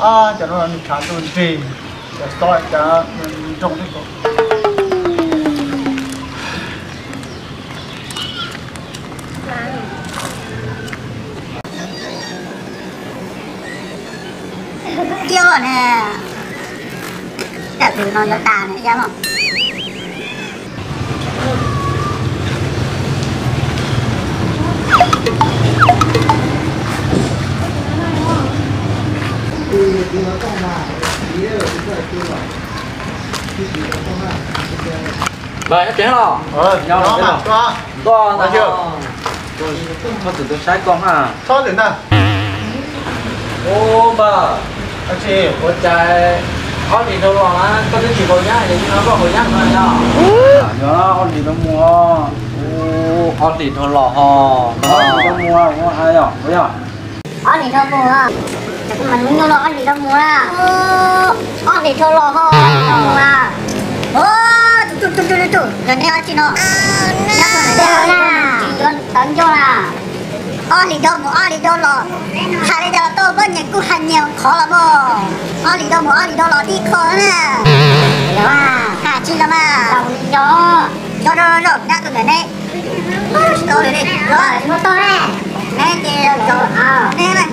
Cov no nws tshav ntuj nrig, cov xov cas nroo thiab. Tiag ne, tam tus no yuav tas ne, yam no. Npawg, nyob tsev los? Nyob los. Ntuj, koj txawm tuaj saib koj ha. Ua npawg, ua cas ob hlis dhau los na koj twb tsis haus yeeb es nim no koj haus yeeb no yog? Yog ob hlis dhau mus. Ob hlis dhau los ho. Ob hlis dhau mus, ua yog, ua yog. Ob hlis dhau mus, kuv mas nws nyob los ob hlis dhau mus na. Ob hlis dhau los ho, ob hlis dhau mus na. Tus, tus, tus, tus, tus, nkawd neb ob tsi no. Nyab tus ntawm teb na, tsis yuav tawv ncauj na. Ob hlis dhau mus ob hlis dhau los, hais li cas los tau, poj niam kuj hais nyias qhov los mas. Ob hlis dhau mus ob hlis dhau los tib qho na. Hais tsis los mas. Zaum, zaum, zaum, nyab tus ntawm neb. Tsis tau li, tsis tau li. Neb ces zaum, neb na.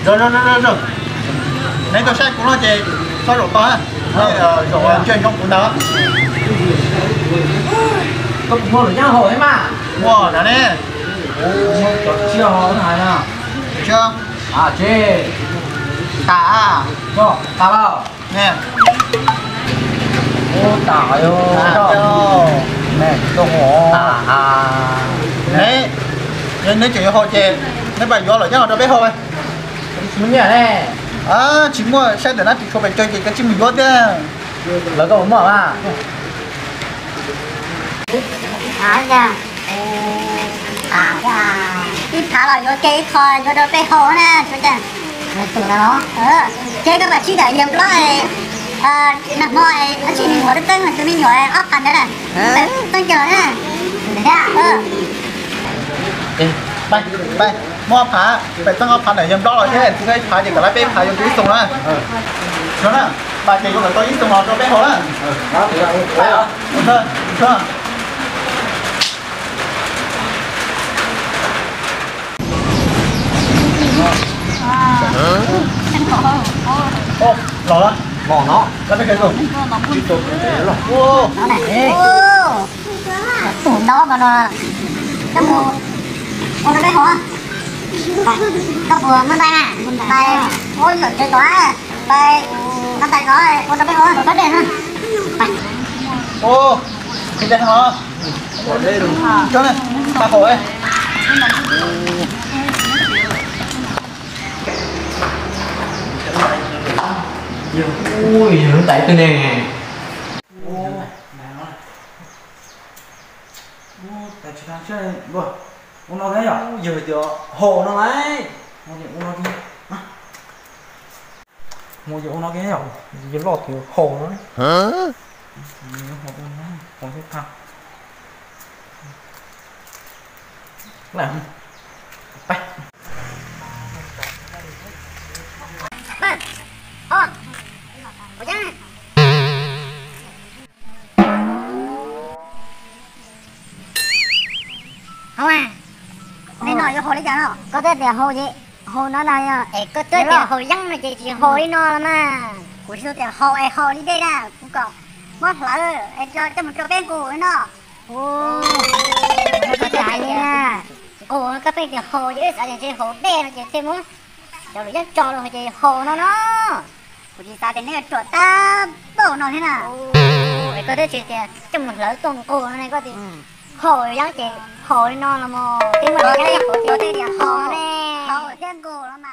Zaum, zaum, zaum, zaum. Neb tuaj saib kuv no ces txhob zaum tod, zaum ntsej zoo kuv ntag. Koj puas muaj lwm yeeb haus thiab mas? Muaj na ne. Cov tsiaj ho hais na. Tsiaj? Tsis tas. Tsis tas lawm. Ub, tas yog tas. Neb tseem yuav haus ces neb pab yuav lwm yeeb rau peb haus. Tsis muaj nyiaj ne. Tsis muaj, saib ntawm nab ris tshuav pes tsawg ces koj cia li mus yuav thiab. Lawv koj puas muaj mas? Ib phav los yuav kiag ib qho yuav rau peb haus na. Ces koj mam sib ntawm yawg Nplob, nag hmo dab tsi me nyuam, tus me nyuam ob phav ntawd na, txeeb kiag los na. Muab ob phav, pem txeeb ob phav ntawm yawg Nplob los thiab, txiv ib phav ces kom lawv peb phav yuav ib xyoos na. Pab ces yuav kom tau ib xyoos los rau peb haus na. Los, los no, koj peb kawg tus. Tus no mas no, koj mus ua rau peb haus. Koj puas muaj ntaub na? Pais ua lawm tsev tom, pais nqa tais no ua rau peb haus, pab dej na. Ua, tsis dej no. Coj ne, pab haus. Ui, yog lub ntais twg ne? Ua no yog haus no lauj. Mus yog ua no kiag yom, yog loj tus haus no. Haus a, nej no yuav haus li cas no? Koj twb tias haus ces haus no na. Es koj twb tias haus yeeb no ces tsis haus li no los mas. Kuv tsis tau tias haus es haus li dej na, kuv kom muab hlawv es coj mus rau peb nqus li no. Koj twb hais li na, nqus koj pheej tias haus ces wb xav tias ntshe haus dej no ces thiaj muab cov lus yeeb tso los ces haus no no. Kuv tsis xav tias neb yuav ruam tab npaum no thiab na. Es koj twb tsis tias coj mus hlawv tuaj nqus no ne, koj tias haus yeeb ces haus li no los mas. Twb muaj yeeb haus ces haus ne, haus thiab nqus los mas.